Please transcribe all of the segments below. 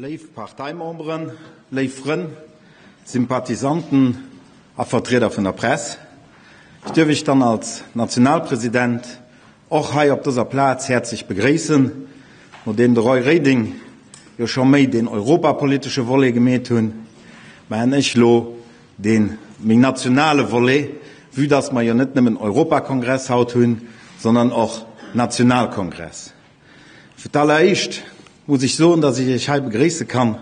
Léif Parteimemberen, léif Frënn, Sympathisanten a Vertrieder vun der Press, ech duerf Iech dann als Nationalpresident och hei op dëser Plaz häerzlech begréissen. Nodeem de Roy Reding jo scho méi deen europapolitesche Volet gemeet hunn, maachen ech lo dee méi nationale Volet, vue dass mer jo net nëmmen Europakongress haut hunn, sondern och Nationalkongress. Fir d'alleréischt muss ech soen, dass ech Iech hei begréisse kann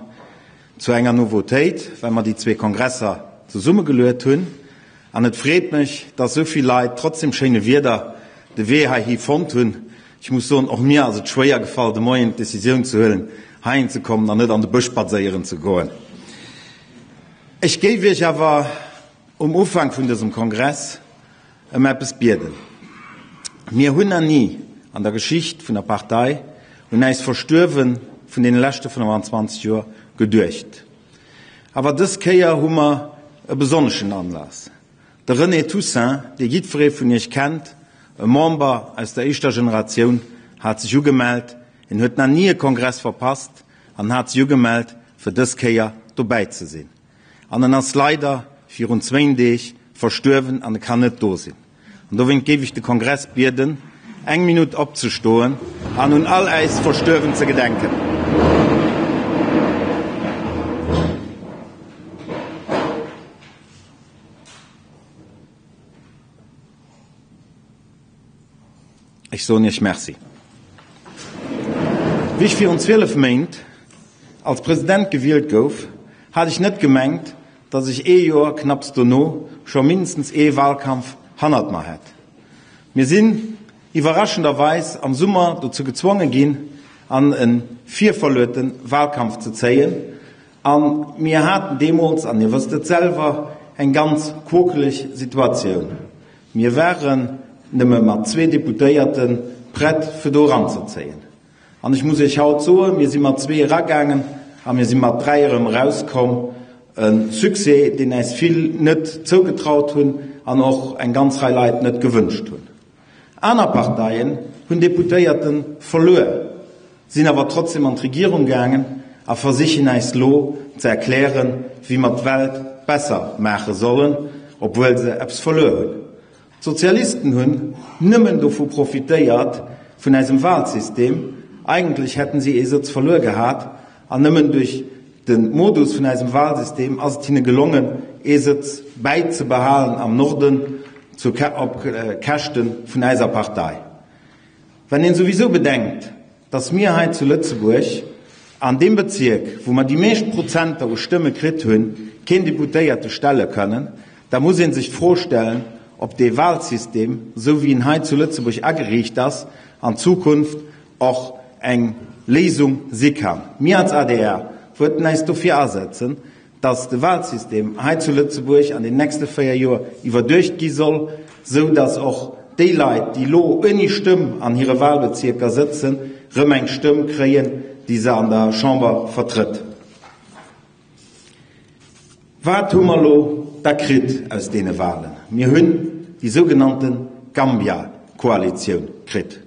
zu enger Nouveautéit, well mer déi zwee Kongresser zesummegeluet hunn. An et freet mech, dass esou vill Leit trotz dem schéine Wieder de Wee heihi fonnt hunn. Ech muss soen, och mir ass et schwéier gefall, de Moien d'Decisioun ze huelen, heihin ze kommen an net an de Bësch spadséieren ze goen. Ech géif Iech awer um Ufank vun dësem Kongress ëm eppes bieden. Mir hunn nach ni an der Geschicht vun der Partei un äis Verstuerwe vun deene leschte 25 Joer geduecht. Awer dës Kéier hu mer e besonneschen Anlass. De René Toussaint, dee jiddweree vun Iech kennt, e Member aus der éischter Generatioun, hat sech ugemellt. En huet nach ni e Kongress verpasst an hat sech ugemellt, fir dës Kéier dobäi ze sinn. An en ass leider virun zwéin Deeg verstuerwen an e kann net do sinn. An dowéint géif ech de Kongress bieden, eng Minutt opzestoen an un all äis Verstuerwen ze gedenken. Ech soen Iech Merci. Wéi ech virun 12 Méint als President gewielt gouf, hat ech net gemengt, datt ech ee Joer knapps dono scho mindestens ee Wahlkampf hannert mer hätt. Mir sinn iwwerraschenderweis am Summer dozou gezwonge ginn, an e virverluete Wahlkampf ze zéien, a mir haten deemools, an Dir wësst et selwer, eng ganz quokeleg Situatioun. Mir waren nëmme mat zwee Deputéierte prett, fir do eranzezéien. An ech muss Iech haut soen, mir si mat zwee eragaangen a mir si mat dräi erëm erauskomm. E Succès, deen äis vill net zougetraut hunn an och eng ganz Rei Leit net gewënscht hunn. Aner Parteien hunn Deputéierte verluer, sinn awer trotzdem an d'Regierung gaangen a versichen äis lo ze erklären, wéi mer d'Welt besser maache sollen, obwuel se eppes verluer hunn. D'Sozialisten hunn nëmmen dovu profitéiert, vun äisem Wahlsystem. Eigentlech hätten si ee Sëtz verluer gehat an nëmmen duerch de Modus vun äisem Wahlsystem ass et hinne gelongen, ee Sëtz bäizebehalen am Norden zu op Käschte vun äiser Partei. Wenn een souwisou bedenkt, dass mir hei zu Lëtzebuerg an deem Bezierk, wou mer déi meescht Prozenter u Stëmme kritt hunn, keen Deputéierte stelle kënnen, da muss ee sech d'Fro stellen, ob dee Wahlsystem, esou wéi en hei zu Lëtzebuerg ageriicht ass, an Zukunft och eng Léisung si kann. Mir als adr wëllten äis dofir asetzen, dass de Wahlsystem hei zu Lëtzebuerg an den nächste 4 Joer iwwerduecht gi soll, sou dass och déi Leit, déi elo ouni Stëmm an hire Wahlbezierker sëtzen, rëm eng Stëmm kréien, déi se an der Chamber vertrëtt. Wat hu mer elo da kritt aus deene Wahlen? Mir hunn déi sougenannte Gambia-Koalitioun kritt.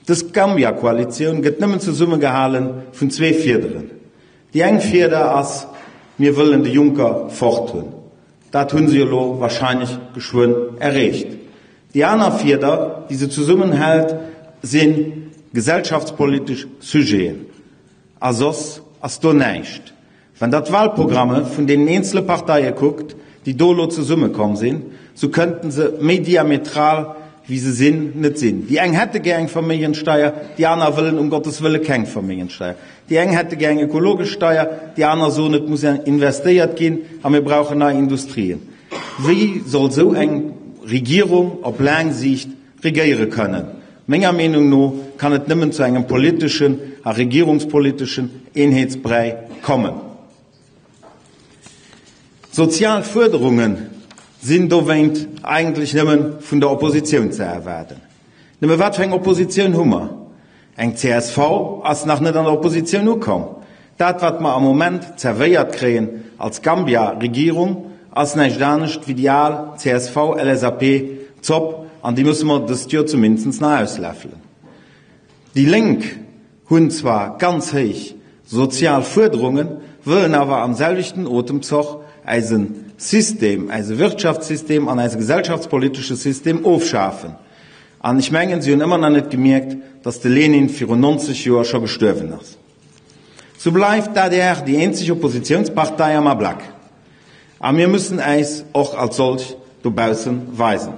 Dës Gambia-Koalitioun gëtt nëmmen zesummegehale vun zwee Fiederen. Déi eng Fieder ass, Mir wëllen de Juncker fort hunn. Dat hu se jo elo wahrscheinlech geschwënn erreecht. Déi aner Fieder, déi se zesummenhält, si gesellschaftspolitesch Sujeten. A soss ass do näischt. Wann Der d'Wahlprogramme vun deenen eenzele Parteie kuckt, déi do elo zesummekomm sinn, sou kënnten se méi diametral wéi se sinn, net sinn. Déi eng hätte gär eng Verméigenssteier, déi aner wëllen um Gottes Wëlle keng Verméigenssteier. Déi eng hätte gär eng ökologesch Steier, déi aner soen, et muss investéiert ginn a mir brauchen nei Industrien. Wéi soll sou eng Regierung op laang Siicht regéiere kënnen? Menger Meenung no kann et nëmmen zu engem politeschen a regierungspoliteschen Eenheetsbräi kommen. Sozial Fuerderunge sinn dowéint eigentlech nëmme vun der Oppositioun ze erwaarden. Nëmme wat fir eng Oppositioun hu mer? Eng csv ass nach net an der Oppositioun ukomm. Dat wat mer am Moment zerwéiert kréien als Gambia-Regierung ass näischt anescht wéi déi al CSV-LSAP-Zopp an déi musse mer dëst Joer zumindest nach ausläffelen. Déi Lénk hunn zwar ganz héich. Sozial Fuerderungen, wëllen awer am selwechten Otemzoch eise System, eise Wirtschaftssystem an eise gesellschaftspolitesche System ofschafen. An ech mengen, si hunn ëmmer nach net gemierkt, datt de Lenin virun 90 Joer scho gestuerwen ass. Sou bleift d'ADR déi eenzeg Oppositiounspartei am Ablack. A mir müssen äis och als solch dobausse weisen.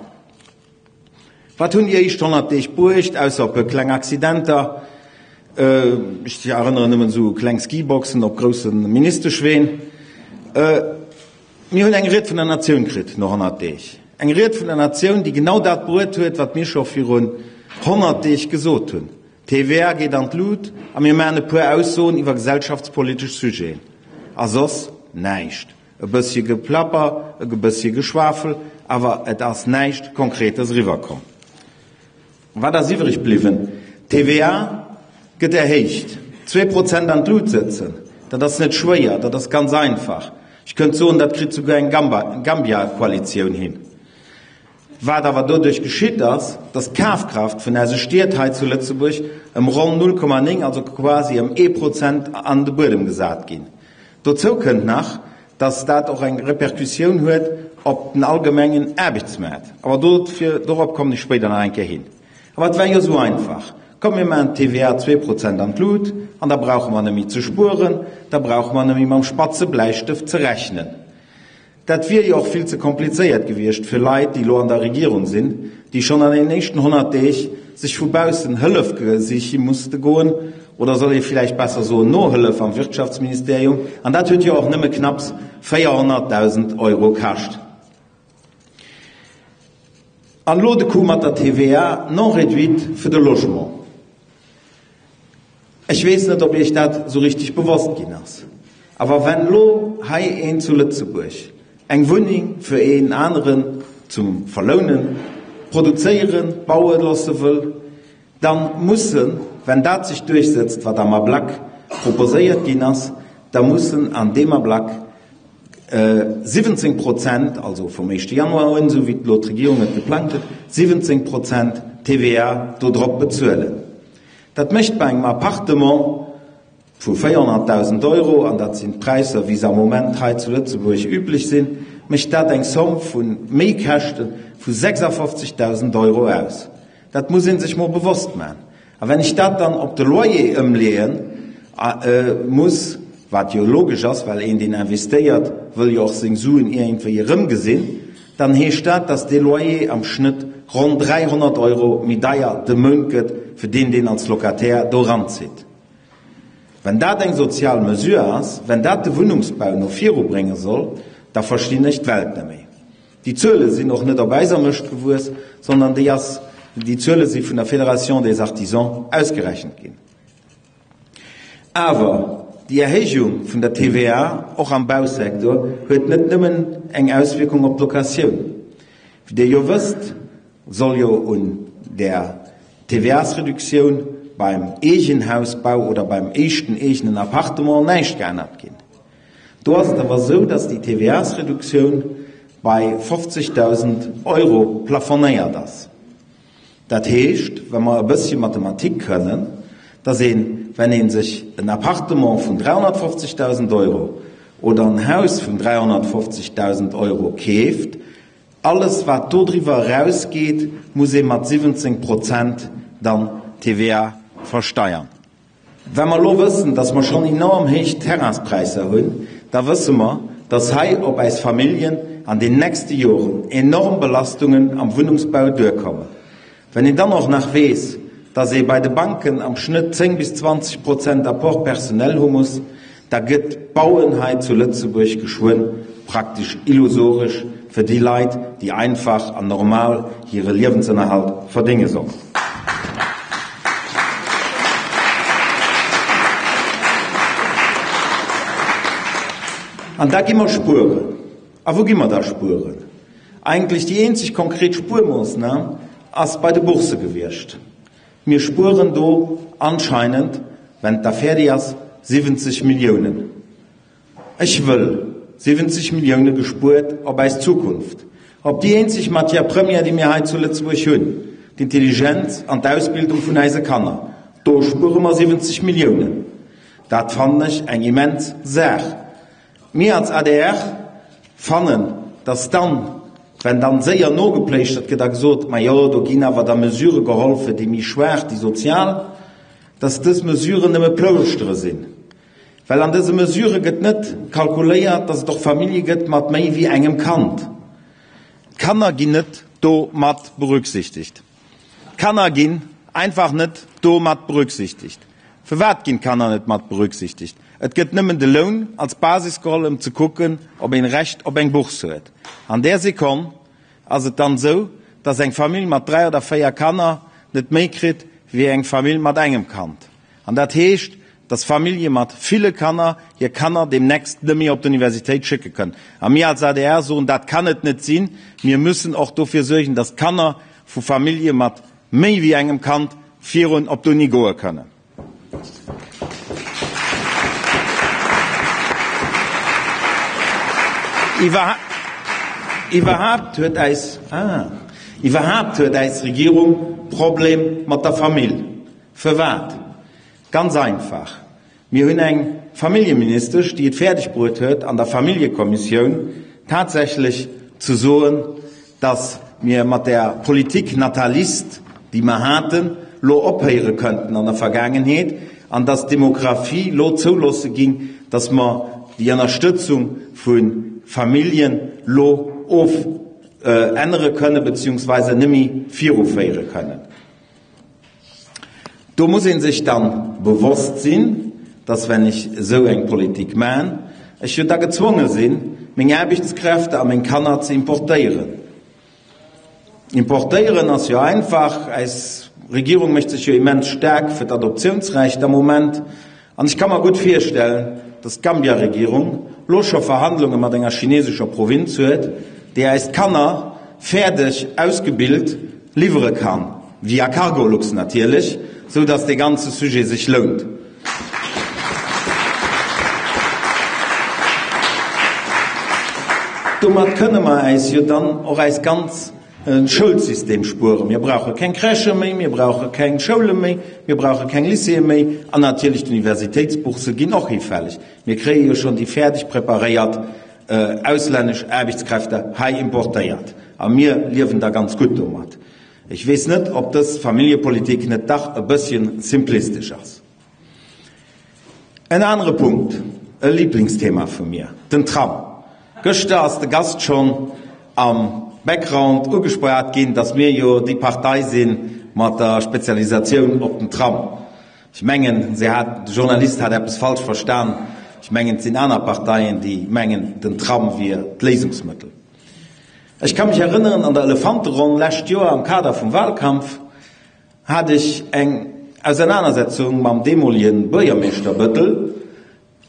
Wat hunn déi éischt 100 Deeg bruecht, ausser e puer kleng Accidenter? Ech erënneren nëmmen esou kleng Skiboxen op grousse Ministeschween. Mir hunn eng Ried vun der Natioun kritt no 100 Deeg. Eng Ried vun der Natioun, déi genau dat bruet huet, wat mir scho virun 100 Deeg gesot hunn, D'TVA geet an d'Lut a mir maachen e puer Aussoen iwwer gesellschaftspolitesch Sujeten. A soss näischt. E bëssche Geplapper, e bëssche Geschwafel, awer et ass näischt Konkretes eriwwerkomm. Wat ass iwwreg bliwwen? D'TVA gëtt erhéicht. 2% an d'Lut sëtzen, dat ass net schwéier, dat ass ganz einfach. Ech kënnt soen, dat kritt souguer eng Gambia-Koalitioun hin. Wat awer doduerch geschitt ass, datt d'Kafkraaft vun eise Stied hei zu Lëtzebuerg ëm ronn 0,9, also quasi ëm ee Prozent an de Buedem gesat ginn. Dozou kënnt nach, datt dat och eng Repercussioun huet op den allgemengen Aarbechtsmaart. Awer dofir, dorop kommen ech spéider nach eng Kéier hin. Awer et war jo esou einfach, Komm mir maachen d'TVA 2% an d'Lut an da brauche mer net méi ze spueren, da brauche mer net méi mam spatze Bläistëft ze rechnen. Dat wier jo och vill ze komplizéiert gewiescht fir Leit, déi elo an der Regierung sinn, déi schonn an den éischten 100 Deeg sech vu baussen Hëllef siche musste goen, oder soll ee villäicht besser soen Nohëllef am Wirtschaftsministerium, an dat huet jo och nëmme knapps 400.000 Euro kascht. An elo de Coup mat der TVA non réduite fir de Logement. Ech weess net, ob Iech dat esou richtig bewosst ginn ass, awer wenn elo hei een zu Lëtzebuerg eng Wunneng fir een aneren zum Verlounen produzéieren, baue loosse wëll, da muss en, wenn dat sech duerchsëtzt, wat am Ablack proposéiert ginn ass, da muss en an deem Ablack 17 Prozent, also vum éischte Januar un, esou wéi elo d'Regierung et geplangt huet, 17 Prozent TVA dodrop bezuelen. Dat mécht bei engem Appartement vu 400.000 Euro, an dat sinn d'Präisser, wéi se am Moment hei zu Lëtzebuerg üblech sinn, mécht dat eng Somm vu Méikäschte vu 56.000 Euro aus. Dat muss ee sech mol bewosst maachen. A wenn ech dat dann op de Loyer ëmleeë muss, wat jo logesch ass, well een, deen investéiert, wëll jo och seng Suen iergendwéi erëmgesinn, Dann heescht dat, dass dee Loyer am Schnëtt ronn 300 Euro méi deier de Mount gëtt fir deen, deen als Locataire do eranzitt. Wenn dat eng sozial Mesure ass, wenn dat de Wunnungsbau no viru brénge soll, da verstinn ech d'Welt net méi. Déi Zuele sinn och net op eiser Mëscht gewuess, sondern déi ass, déi Zuele si vun der Fédération des Artisans ausgerechent ginn. Awer déi Erhéijung vun der TVA, och am Bausektor, huet net nëmmen eng Auswierkung op d'Locatioun. Wéi Dir jo wësst, soll jo un där TVA-sReduktioun beim Eegenhausbau oder beim éischten eegenen Appartement näischt geännert ginn. Do ass et awer esou, dass déi TVA-sReduktioun bei 50.000 Euro plafonnéiert ass. Dat heescht, wa mer e bëssche Mathematik kënnen, dass een, wenn ee sech en Appartement vun 350.000 Euro oder en Haus vun 350.000 Euro keeft, alles wat dodriwwer erausgeet, muss ee mat 17 Prozent dann TVA versteiern. Wa mer elo wëssen, dass mer schonn enorm héich Terrainspräisser hunn, da wësse mer, dass hei op äis Familljen an den nächste Joren enorm Belastungen am Wunnungsbau duerkommen. Wenn een dann och nach weess, dass ee bei de Banken am Schnëtt 10 bis 20 Prozent Apport personnel hu muss, Da gëtt d'Bauen hei zu Lëtzebuerg geschwënn praktesch illusoresch fir déi Leit, déi einfach an normal hire Liewensënnerhalt verdénge sollen. An da gi mer spueren. A wou gi mer da spueren? Eigentlech déi eenzeg konkret Spuermoossnam ass bei de Boursse gewiescht. Mir spueren do anscheinend, wenn d'A fäerdeg ass, 70 Milliounen. Ech wëll 70 Millioune gespuert op eis Zukunft, op déi eenzeg Matière première, déi mir hei zu Lëtzebuerg hunn, d'Intelligenz an d'Ausbildung vun eise Kanner. Do spuere mer 70 Milliounen. Dat fannen ech eng immens Saach. Mir als adr fannen, dass dann, wenn dann séier nogepléischtert gëtt a gesot, majo, do ginn awer da Mesurë geholl fir déi méi Schwaach, déi Sozial, dass dës Mesuren nëmme Plouschtere sinn. Well an dëse Mesurë gëtt net kalkuléiert, dass et och Famillje gëtt mat méi wéi engem Kand. D'Kanner ginn net do mat berücksichtegt. D'Kanner ginn einfach net do mat berücksichtegt. Firwat ginn d'Kanner net mat berücksichtegt? Et gëtt nëmmen de Loun als Basis geholl, ëm ze kucken, ob een Recht op eng Bourse huet. An där Sekonn ass et dann esou, dass eng Famill mat 3 oder 4 Kanner net méi kritt wéi eng Famill mat engem Kand. An dat heescht, dass Famillje mat ville Kanner hir Kanner deemnächst net méi op d'Universitéit schécke kënnen. A mir als adr soen, dat kann et net sinn. Mir müssen och dofir suergen, dass d'Kanner vu Famillje mat méi wéi engem Kand virun op d'Uni goe kënnen. Iwwerhaapt huet äis, ah, iwwerhaapt huet äis Regierung Problem mat der Famill. Firwat? Ganz einfach, Mir hunn eng Familljeministesch, déi et fäerdeg bruet huet, an der Familljekommissioun tatsächlech ze soen, datt mir mat där Politique nataliste, déi mer haten, lo ophéiere könnten an der Vergaangenheet an datt d'Demographie lo zouloosse ging, datt mer déi Ënnerstëtzung vu Familljen lo ofännere kënnen beziehungsweise net méi viruféiere kënnen. Do muss ee sech dann bewosst sinn, dass, wenn ech esou eng Politik man, ech jo da gezwonge sinn, meng Aarbechtskräfte a meng Kanner ze importéieren. Importéieren ass jo einfach, eis Regierung mécht sech jo immens staark fir d'Adoptiounsrecht am Moment. An ech ka mer gutt virstellen, dass d'Gambia-Regierung lo scho Verhandlunge mat enger chinesescher Provinz huet, déi eis d'Kanner fäerdeg ausgebilt liwwere kann, via Cargolux natierlech, sou dass dee ganze Sujet sech lount. Domat kënne mer äis jo dann och äis ganz E Schoulsystem spueren. Mir brauche keng Crèchë méi, mir brauche keng Schoule méi, mir brauche keng Lycéeë méi an natierlech d'Universitéitsbourse ginn och hifälleg. Mir kréie jo schonn déi fäerdeg preparéiert auslännesch Aarbechtskräfte hei importéiert a mir liewen da ganz gutt domat. Ech weess net, ob dës Familljepolitik net dach e bësschen simplistesch ass. En anere Punkt, e Liblingsthema vu mir, den Tram. Gëschter ass de Gast schonn am Background ugesprach ginn, dass mir jo déi Partei si mat der Spezialisatioun op den Tram. Ech mengen, se hat, de Journalist hat eppes falsch verstan. Ech mengen, et sinn aner Parteien, déi mengen, den Tram wier d'Léisungsmëttel. Ech ka mech erënneren, an der Elefanteronn lescht Joer am Kader vum Wahlkampf, hat ech eng Ausernanersetzung mam deemolegen Buergermeeschter Bëttel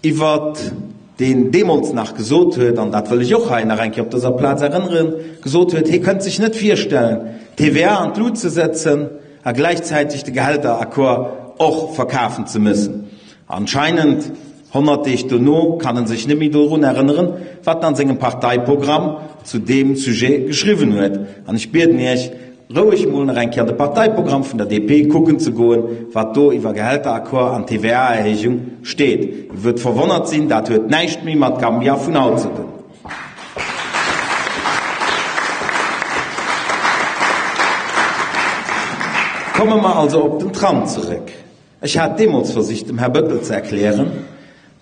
iwwert deen deemools nach gesot huet, an dat wëll ech och hei nach eng Kéier op dëser Plaz erënneren, gesot huet, hie kënnt sech net virstellen, d'TVA an d'Lut ze setzen a gläichzäiteg de Gehälteraccord och verkafen ze müssen. Anscheinend 100 Deeg dono kann en sech net méi dorun erënneren, wat en an sengem Parteiprogramm zu deem Sujet geschriwwen huet. An ech bieden Iech, roueg mol nach eng Kéier an de Parteiprogramm vun der DP kucken ze goen, wat do iwwer Gehälteraccord an TVA-Erhéijung steet. Dir wuert verwonnert sinn, dat huet näischt méi mat Gambia vun haut ze dun. Komme mer also op den Tram zeréck. Ech hat deemools versicht, dem Här Bëttel ze erklären,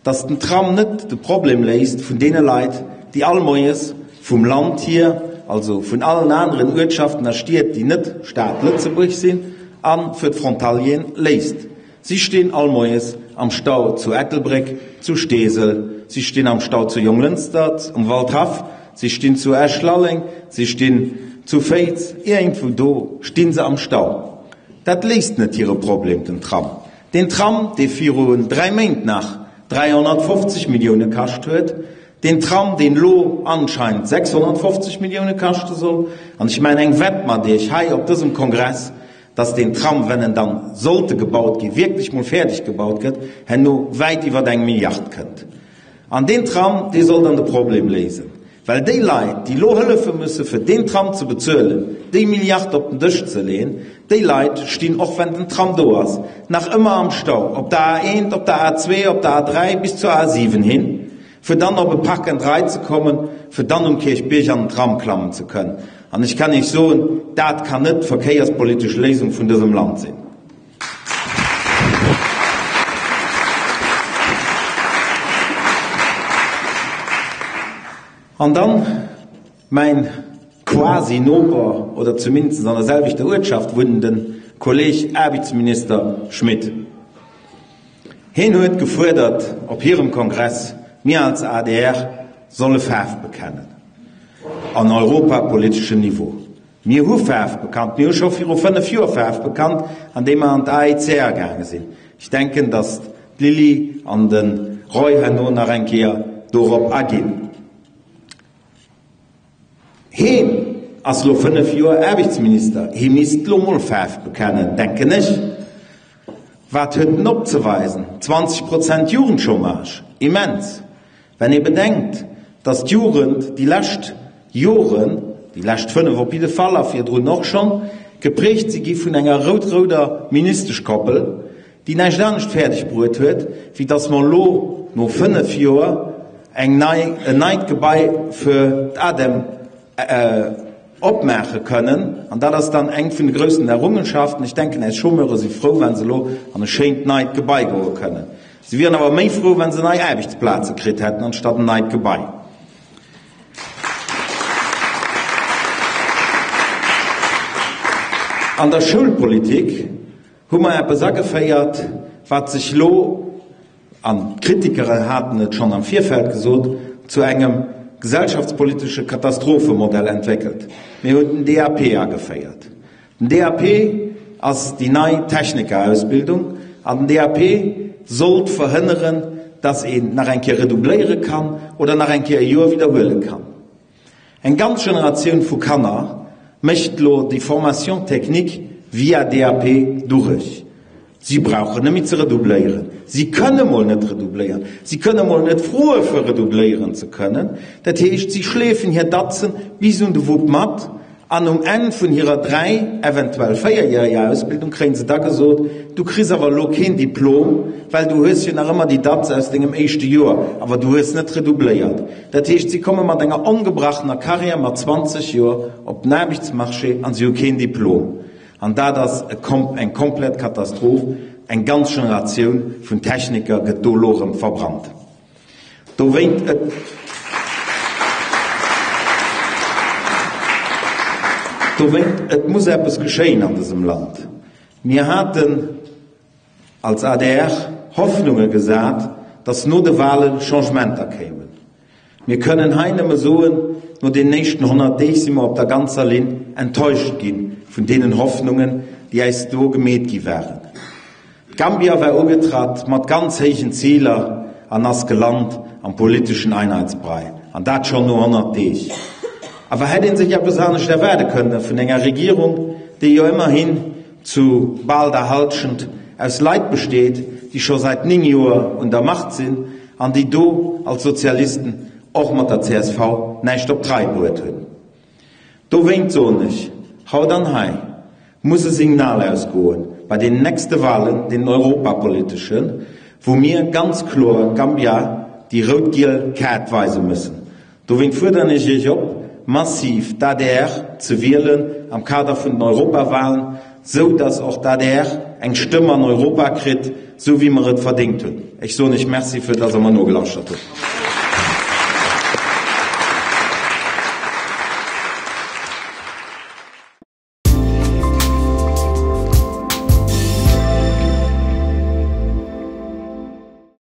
dass den Tram net de Problem léist vun deene Leit, déi all Moies vum Land hier, also vun allen aneren Uertschaften a Stied, déi net Stad Lëtzebuerg sinn, a fir d'Frontalieren léist. Si stinn all Moies am Stau zu Ettelbréck, zu Steesel, si stinn am Stau zu Jonglënster, um Waldhaff, si stinn zu Esch-Lalleng, si stinn zu Féiz, iergendwou do sti se am Stau. Dat léist net hire Problem, den Tram. Deen Tram, dee virun 3 Méint nach 350 Millioune kascht huet, deen Tram, deen elo anscheinend 650 Millioune kaschte soll. An ech maachen eng Wett mat Iech hei op dësem Kongress, dass deen Tram, wenn en dann sollte gebaut ginn, wierklech mol fäerdeg gebaut gëtt, herno wäit iwwer eng Milliard kënnt. An deen Tram, dee soll dann de Problem léisen. Well déi Leit, déi elo hëllefe musse fir deen Tram ze bezuelen, déi Milliard op den Dësch ze leeën, déi Leit stinn, och wenn den Tram do ass, nach ëmmer am Stau, op der A1, op der A2, op der A3 bis zur A7 hin, fir dann op e Park and Ride ze kommen, fir dann um Kierchbierg an den Tram klammen ze kënnen. An ech kann Iech soen, dat kann net d'verkéierspolitesch Léisung vun dësem Land sinn. An dann mäin quasi Noper, oder zumindest an der selwechter Uertschaft wunnenden Kolleg Aarbechtsminister Schmit. Heen huet gefuerdert op hirem Kongress, mir als adr solle Faarf bekennen an europapoliteschem Niveau. Mir hu Faarf bekannt. Mir hu scho viru 5 Joer Faarf bekannt, andeem mer an d'AECR gaange sinn. Ech denken, datt d'Lily an de Roy herno nach eng Kéier dorop aginn. Heen ass lo 5 Joer Aarbechtsminister. Hee misst lo mol Faarf bekennen, denken ech. Wat huet en opzeweisen? 20 Prozent Jugendchômage, immens! Wenn ee bedenkt, datt d'Jugend déi lescht Joren, déi lescht 5 op jidde Fall a virdrun och schonn, geprägt si gi vun enger rout-rouder Ministeschkoppel, déi näischt anescht fäerdeg bruet huet, wéi datt mer elo no 5 Joer eng nei, en neit Gebai fir d'ADEM opmaache kënnen. An dat ass dann eng vun de groussen Errungenschaften. Ech denken, äis Chômeure si frou, wa se elo an e schéint neit Gebai goe kënnen. Si wieren awer méi frou, wa se nei Aarbechtsplaze kritt hätten, anstatt en neit Gebai. An der Schoulpolitik hu mer eppes ageféiert, wat sech elo, an d'Kritikere haten et schonn am Virfeld gesot, zu engem gesellschaftspolitesche Katastrophemodell entwéckelt. Mir hunn den DAP ageféiert. Den DAP ass déi nei Technikerausbildung an den DAP sollt verhënneren, dass een nach eng Kéier redoubléiere kann oder nach eng Kéier e Joer widderhuele kann. Eng ganz Generatioun vu Kanner mécht lo déi Formation technique via DAP durech. Si brauchen net méi ze redoubléieren. Si kënne mol net redoubléieren. Si kënne mol net froe fir redoubléieren ze kënnen. Dat heescht, si schleefen hir Datzen bis un de Wupp mat an um Enn vun hirer dräi, eventuell véierjäreger Ausbildung kréie se da gesot, Du kriss awer elo keen Diplom, well du hues jo nach ëmmer déi Datz aus dengem éischte Joer, awer du hues net redoubléiert. Dat heescht, si komme mat enger ongebrachener Karriär mat 20 Joer op den Aarbechtsmarché an si hu keen Diplom. An dat ass eng komplett Katastroph. Eng ganz Generatioun vun Techniker gëtt do elo erëm verbrannt. Dowéint, et dowéint, et muss eppes geschéien an dësem Land. Mir haten als adr Hoffnunge gesat, datt no de Wahlen Changementer kéimen. Mir kënnen hei nëmme soen, no deenen éischten 100 Deeg si mer op der ganzer Linn enttäuscht gi vun deenen Hoffnungen, déi äis do gemeet gi waren. D'Gambia war ugetratt mat ganz héijen Ziler an ass gelant am politeschen Einheitsbrei, an dat schonn no 100 Deeg. Awer hätt ee sech eppes anescht erwaarde kënne vun enger Regierung, déi jo ëmmerhin zu bal der Halschent aus Leit besteet, déi scho säit 9 Joer un der Macht sinn an déi do als Sozialisten och mat der csv näischt op d'Rei bruet hunn. Dowéint soen ech haut an hei, muss e Signal ausgoen bei den nächste Wahlen, den europapoliteschen, wou mir ganz kloer Gambia déi rout-giel Kaart weise müssen. Dowéint fuerderen ech Iech op, massiv d'ADR ze wielen am Kader vun den Europawahlen, sou dass och d'ADR eng Stëmm an Europa kritt, sou wéi mer et verdéngt hunn. Ech soen Iech Merci, fir dass Der mer nogelauschtert hutt.